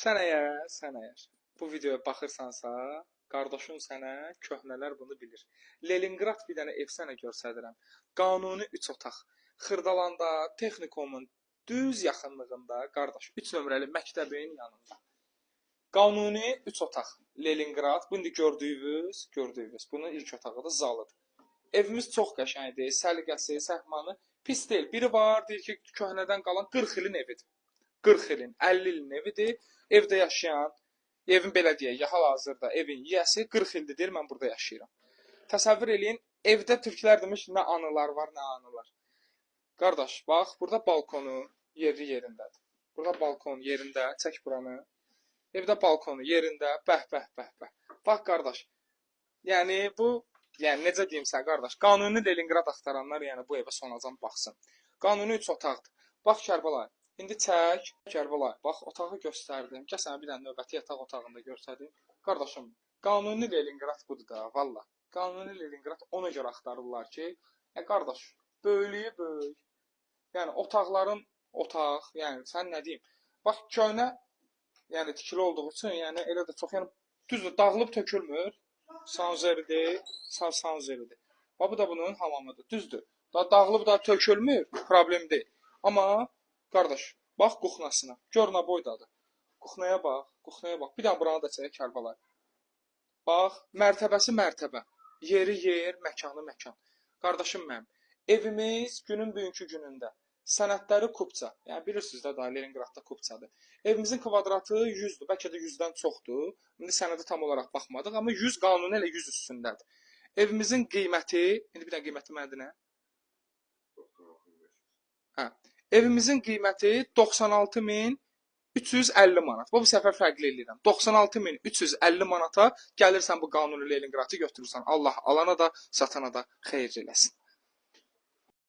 Sən əgər bu videoya baxırsansa, qardaşın sənə, köhnələr bunu bilir. Leninqrad bir dənə ev sənə göstərirəm. Qanuni 3 otaq. Xırdalanda, texnikumun düz yaxınlığında, qardaş, 3 nömrəli məktəbin yanında. Qanuni 3 otaq. Leninqrad. Bu indi gördüyünüz. Bunun ilk otağıdır, zalıdır. Evimiz çox qəşəngdir, səliqəsi, səhmanı pis deyil. Biri var, deyir ki, köhnədən qalan 40 ilin evidir. 40 ilin, 50 ilin evidir. Evdə yaşayan, evin belə deyək, hal-hazırda evin yiyəsi 40 ildir deyir, mən burada yaşayıram. Təsəvvür eləyin, evdə türklər demiş, nə anılar var, nə anılar. Qardaş, bax, burada balkonu yeri yerindədir. Burada balkon yerində, çək buranı. Evdə balkonu yerində, bəh, bəh, bəh, bəh. Bax, qardaş, yəni bu, yəni necə deyim sənə qardaş, qanuni Leninqrad axtaranlar yəni bu evə sonacan baxsın. Qanuni 3 otaqdır. Bax Kərbəlayı, İndi çək, Kərbəlayı. Bax, otağı göstərdim. Gəl sənə bir dənə növbəti yataq otağında göstərdim. Qardaşım, qanuni Leninqrad budur da, valla. Qanuni Leninqrad ona görə axtarırlar ki, qardaş, böyüklüyü böyük. Yəni otaqların otaq, yəni sən nə deyim. Bax, köhnə, yəni tikili olduğu üçün, yəni elə də çox, yəni düzdür, dağılıb tökülmür. Sanzeridir, sanzeridir. Bax, bu da bunun hamamıdır. Düzdür. Da dağılıb da tökülmür, problem deyil. Amma qardaş, bax kuxnasına. Gör nə boydadır. Kuxnaya bax, kuxnaya bax. Bir dənə buranı da çək Kərbəlayı. Bax, mərtəbəsi mərtəbə. Yeri yer, məkanı məkan. Qardaşım mənim, evimiz günün bugünkü günündə sənədləri kupça. Yəni bilirsiniz də, daha Leninqradda kupçadır. Evimizin kvadratı 100-dür, bəlkə də 100-dən çoxdur. İndi sənədə tam olaraq baxmadıq, amma 100 qanuni elə 100 üstündədir. Evimizin qiyməti, indi bir dənə qiyməti məndir nə? Hə. Evimizin qiyməti 96.350 manat. Bu səfər fərqli eləyirəm. 96.350 manata gəlirsən bu qanuni Leninqradı götürürsən. Allah alana da, satana da xeyir eləsin.